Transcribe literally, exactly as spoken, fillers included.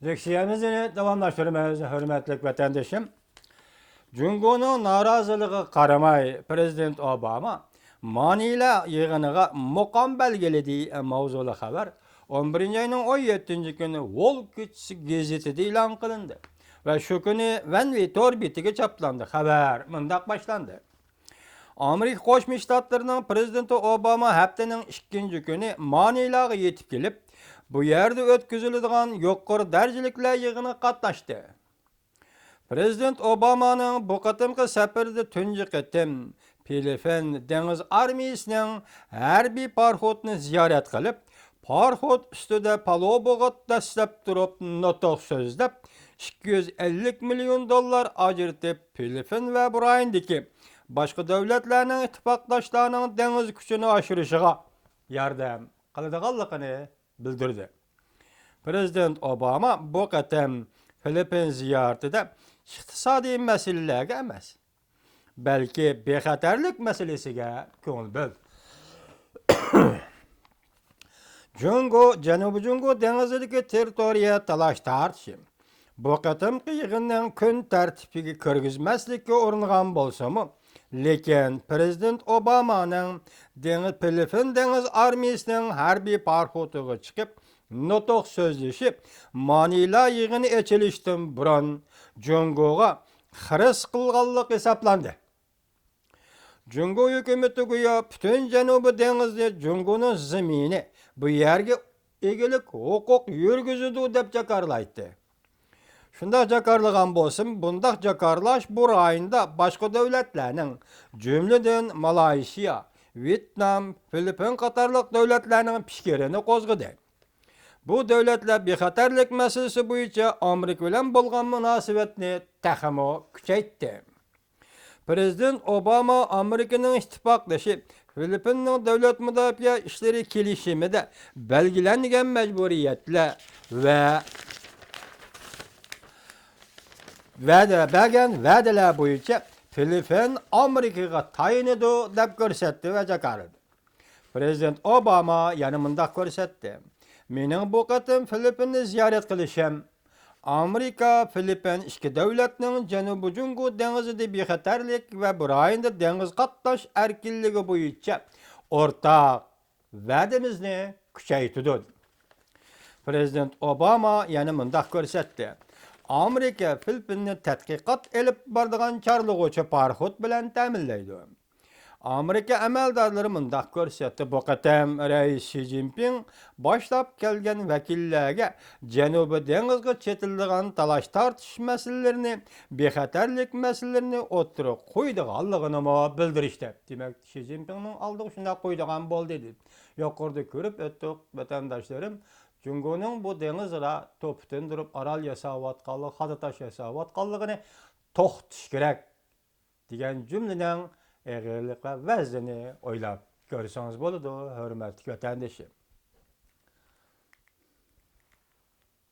لېكسىيەمىزنى داۋاملاشتۇرىمىز، ھۆرمەتلىك ۋەتەندىشىم. جۇڭگونىڭ نارازىلىقىغا قارىماي، پىرېزىدېنت ئوباما مانىلا يىغىنىغا مۇقام بەلگىلىدى ماۋزۇلۇق خەۋەر ئون بىرىنچى ئاينىڭ ئون يەتتىنچى كۈنى ۋول كېچىسى گېزىتىدە ئېلان قىلىندى ۋە شۇ كۈنى ۋەنۋى تور بېتىگە چاپلاندى. خەۋەر مۇنداق باشلاندى. ئامېرىكا قوشما شتاتلىرىنىڭ پىرېزىدېنتى ئوباما ھەپتىنىڭ ئىككىنچى كۈنى مانىلاغا يېتىپ كېلىپ، بۇ يەردە ئۆتكۈزۈلىدىغان يۇقىرى دەرىجىلىكلەر يىغىنىغا قاتناشتى. پىرېزىدېنت ئوبامانىڭ بۇ قېتىمقى سەپىرىدە تۇنجى قېتىم فىلىپپىن دېڭىز ئارمىيىسىنىڭ ھەربىي پاراخوتىنى زىيارەت قىلىپ، پاراخوت ئۈستىدە پالۇبىغا دەسسەپ تۇرۇپ نۇتۇق سۆزلەپ، ئىككى يۈز ئەللىك مىليون دوللار ئاجرىتىپ، فىلىپپىن ۋە برايندىكى باشقا دۆلەتلەرنىڭ ئىتتىپاقداشلارنىڭ دېڭىز كۈچىنى ئاشۇرۇشىغا ياردەم قىلىدىغانلىقىنى بىلدۈردى. پىرېزىدېنت ئوباما بۇ قېتىم فىلىپپىن زىيارىتىدە ئىقتىسادىي مەسىلىلەرگە ئەمەس، بەلكى بىخەتەرلىك مەسىلىسىگە كۆڭۈل بۆلدى. جۇڭگو جەنۇبىي جۇڭگو دېڭىزىدىكى تېررىتورىيە تالاش تارتىشى بۇ قېتىمقى يىغىننىڭ كۈن تەرتىپىگە كىرگۈزمەسلىككە ئۇرۇنغان بولسىمۇ، لېكىن پىرېزىدېنت ئوبامانىڭ دېڭىز، فىلىپپىن دېڭىز ئارمىيىسىنىڭ ھەربىي پاراخوتىغا چىقىپ نۇتۇق سۆزلىشى مانىلا يىغىنى ئېچىلىشتىن بۇرۇن جۇڭگوغا خىرىس قىلغانلىق ھېسابلاندى. جۇڭگو ھۆكۈمىتى گويا پۈتۈن جەنۇبىي دېڭىزنى جۇڭگونىڭ زېمىنى، بۇ يەرگە ئىگىلىك ھوقۇق يۈرگۈزىدۇ دەپ جاكارلايتتى. شۇنداق جاكارلىغان بولسىمۇ، بۇنداق جاكارلاش بۇ رايوندا باشقا دۆلەتلەرنىڭ، جۈملىدىن مالايشىيا، ۋيېتنام، فىلىپپىن قاتارلىق دۆلەتلەرنىڭ پىكرىنى قوزغىدى. بۇ دۆلەتلەر بىخەتەرلىك مەسىلىسى بويىچە ئامېرىكا بىلەن بولغان مۇناسىۋەتنى تېخىمۇ كۈچەيتتى. پىرېزىدېنت ئوباما ئامېرىكىنىڭ ئىتتىپاقدىشى فىلىپپىننىڭ دۆلەت مۇداپىئە ئىشلىرى كېلىشىمىدە بەلگىلەنگەن مەجبۇرىيەتلەر ۋە ۋەدە بەرگەن ۋەدىلەر بويىچە فىلىپپىن ئامېرىكىغا تايىنىدۇ دەپ كۆرسەتتى ۋە جاكارلىدى. پىرېزىدېنت ئوباما يەنە مۇنداق كۆرسەتتى: مېنىڭ بۇ قېتىم فىلىپپىننى زىيارەت قىلىشىم ئامېرىكا، فىلىپپىن ئىككى دۆلەتنىڭ جەنۇبىي جۇڭگو دېڭىزىدا بىخەتەرلىك ۋە بۇ رايوندا دېڭىز قاتناش ئەركىنلىكى بويىچە ئورتاق ۋەدىمىزنى كۈچەيتىدۇ. پىرېزىدېنت ئوباما يەنە مۇنداق كۆرسەتتى: ئامېرىكا فىلىپپىننى تەتقىقات ئېلىپ بارىدىغان چارلىغۇچى پاراخوت بىلەن تەمىنلەيدۇ. ئامېرىكا ئەمەلدارلىرى مۇنداق كۆرسەتتى: بۇ قېتىم رەئىس شى جىنپىڭ باشلاپ كەلگەن ۋەكىللەرگە جەنۇبىي دېڭىزغا چېتىلىدىغان تالاش تارتىش مەسىلىلىرىنى، بىخەتەرلىك مەسىلىلىرىنى ئوتتۇرىغا قويىدىغانلىقىنىمۇ بىلدۈرۈشتى. دېمەك، شى جىنپىڭنىڭ ئالدىغا شۇنداق قويىدىغان بولدى، دېدى. يۇقىرىدا كۆرۈپ ئۆتتۇق، ۋەتەنداشلىرىم، جۇڭگونىڭ بۇ دېڭىزدا توپا تىندۇرۇپ ئارال ياساۋاتقانلىقى، خادا تاش ياساۋاتقانلىقىنى توختىتىش كېرەك دېگەن جۈملىنىڭ ئېغىرلىق ۋە ۋەزنىنى ئويلاپ كۆرسىڭىز بولىدۇ، ھۆرمەتلىك ۋەتەندىشىم.